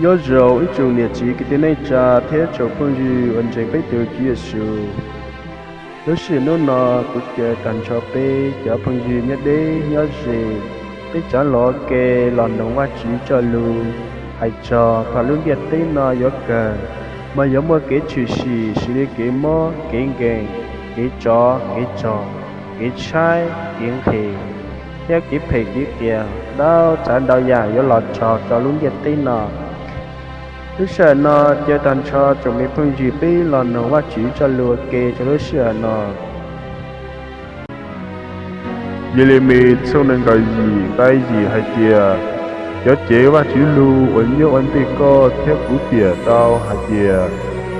Nyob zoo ib tsoom niam txiv kwv tij neej tsa thiab tsoom phooj ywg uas ntseeg peb tus Tswv Yexus. Lub sij hawm hnub no kuv caw tag nrho peb cov phooj ywg nyob deb nyob ze, peb rov los ua ke los mloog Vajtswv txoj lus hais txog thaum lub ntiaj teb no yuav kawg, mas yuav muaj kev tshwm sim xws li kev mob, kev nkees, kev tsov, kev rog, kev tshaib, kev nqhis, thiab kev phem kev qias ntau tsav ntau yam yuav los raug rau lub ntiaj teb no. Lub sij hawm no caw tag nrho tsoom me phooj ywg peb los mloog Vajtswv txoj lus ua ke rau lub sij hawm no. Yelemis tshooj nees nkaum yim nqai yim hais tias, cov cev Vajtswv lus uas nyob ua ntej koj thiab kuv piav tau hais tias,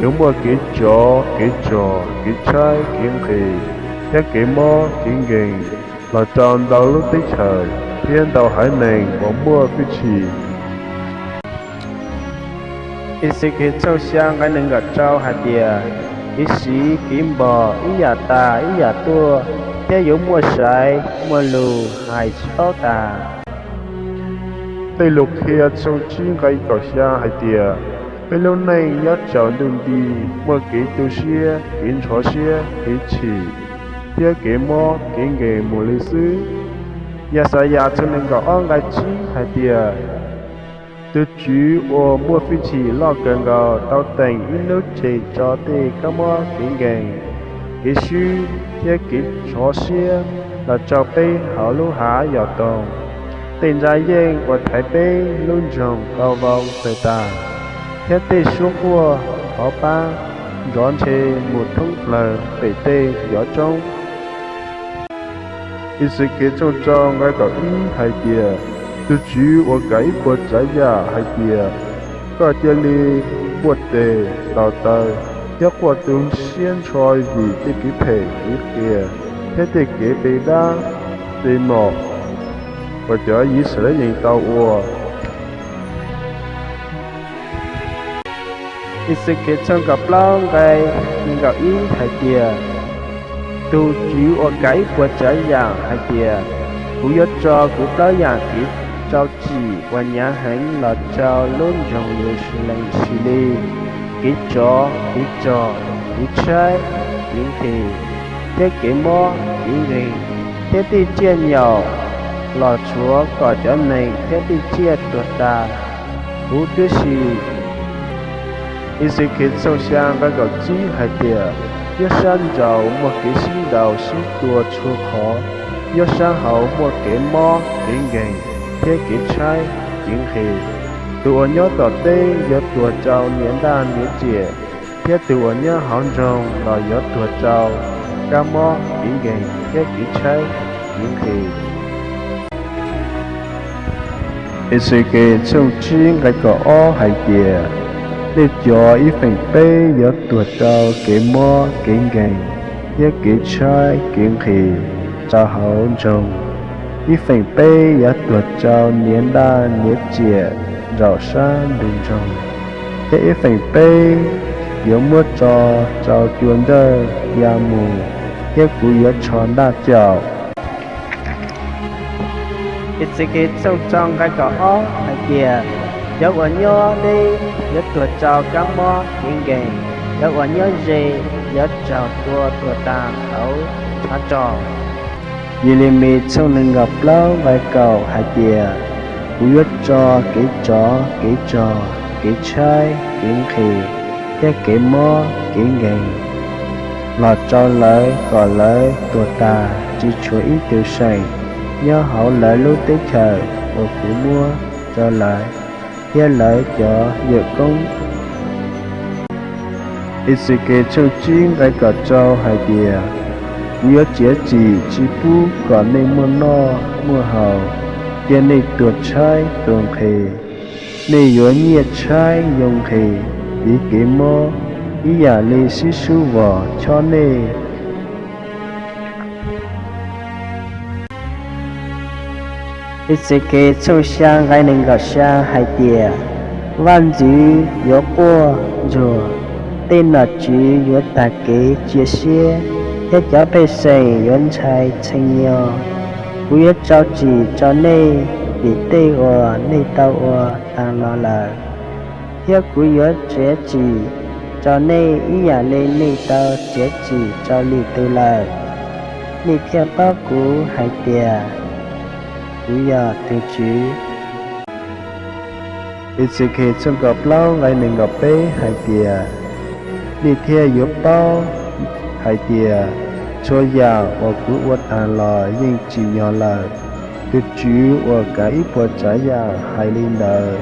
yuav muaj kev tsov, kev rog, kev tshaib, kev nqhis, thiab kev mob, kev nkees los rau ntau lub teb chaws thiab ntau haiv neeg uas muaj hwj chim. Exekes tshooj xya nqai nees nkaum rau hais tias, kev siv kev npog ib yam tas ib yam tuaj, thiab yuav muaj saiv muaj lus hais tsis paub tas. Tej lus qhia tshooj tsib nqai kaum xya hais tias, peb lub neej nyob tsaus ntuj nti, muaj kev tu siab, kev ntxhov siab, kev chim, thiab kev mob kev nkees mus li xwb. Yaxayas tshooj nees nkaum ob nqai tsib hais tias, tus Tswv uas muaj hwj chim loj kawg nkaus tau teem ib lub tseg tso tej kab mob kev nkees, kev swb, thiab kev ntxhov siab los rau peb hauv lub hav yos toog. Tej ntsa yeej uas thaiv peb lub nroog tau vau tawg tas, thiab tej suab quaj thov pab nrov nrhe mus thoob plaws pem tej ncov roob. Exekes tshooj rau nqai kaum ib hais tias, tus Tswv uas kav ib puas tsav yam hais tias, koj cia li npuaj tes taws taw, thiab quaj tu siab ntshua vim tej kev phem kev qias thiab tej kev pe dab pe mom uas cov Yixalayees tau ua. Exekes tshooj kaum plaub nqai nees nkaum ib hais tias, tus Tswv uas kav ib puas tsav yam hais tias, kuv yuav tso kuv plaub yam kev rau tsim uas hnyav heev los rau lub nroog Yeluxalees xws li kev tsov, kev rog, kev tshaib, kev nqhis, thiab kev mob kev nkeeg, thiab tej tsiaj nyaum los tshuav kom cov nees thiab tej tsiaj tuag tas huv tib si. Exekes tshooj xya nqai kaum tsib hais tias, nyob sab nraud muaj kev sib ntaus sib tua txhua qhov, nyob sab hauv muaj kev mob kev nkeeg thiab kev tshaib kev nqhis. Tus uas nyob tom teb yuav tuag rau niam ntaj niam riam, thiab tus uas nyob hauv nroog los yuav tuag rau kab mob kev nkeeg thiab kev tshaib kev nqhis. Exekes tshooj tsib nqai kaum ob hais tias, nej cov ib feem peb yuav tuag rau kev mob kev nkeeg thiab kev tshaib kev nqhis rau hauv nroog. Ib feem peb yuav tuag rau niam ntaj niam riam nraum sab ntug nroog, thiab ib feem peb yuav muab tso rau cua nraj ya mus, thiab kuv yuav rho ntaj caum. Exekes tshooj rau nqai kaum ob hais tias, cov uas nyob deb yuav tuag rau kab mob kev nkeeg, cov uas nyob ze yuav raug tua tuag tas hauv tshav rog. Yelemis tshooj nees nkaum plaub nqai kaum hais tias, kuv yuav tso kev tsov kev rog, kev tshaib kev nqhis, thiab kev mob kev nkeeg los rau lawv kom lawv tuag tas, tsis tshuav ib tug seem nyob hauv lawv lub teb chaws uas kuv muab rau lawv thiab lawv cov yawm koob. Exekes tshooj tsib nqai kaum rau hais tias, kuv yuav txiav txim tsis pub kom nej muaj noj muaj haus, cia nej tuag tshaib tuag nqhis. Nej yuav nyiaj tshaib yoo nqhis, tiv kev mob, ib yam li sib sub vos chob nej. Exekes tshooj xya nqai nees nkaum xya hais tias, vaj ntxwv yuav quaj ntsuag, tej nom tswv yuav tag kev cia siab, thiab cov pej xeem yuav ntshai tshee nyo. Kuv yuav rau tsim rau nej vim tej uas nej tau ua tas los lawm. thiab kuv yuav txiav txim rau nej ib yam li nej tau txiav txim rau lwm tus lawm. Nej thiaj paub kuv hais tias kuv yog tus Tswv. Exekes tshooj kaum plaub nqe nees nkaum peb hais tias, nej thiaj yuav paub hais tias txhua yam uas kuv ua tag los yeej tsim nyog lawm. Tus Tswv uas kav ib puas tsav yam hais li ntawd.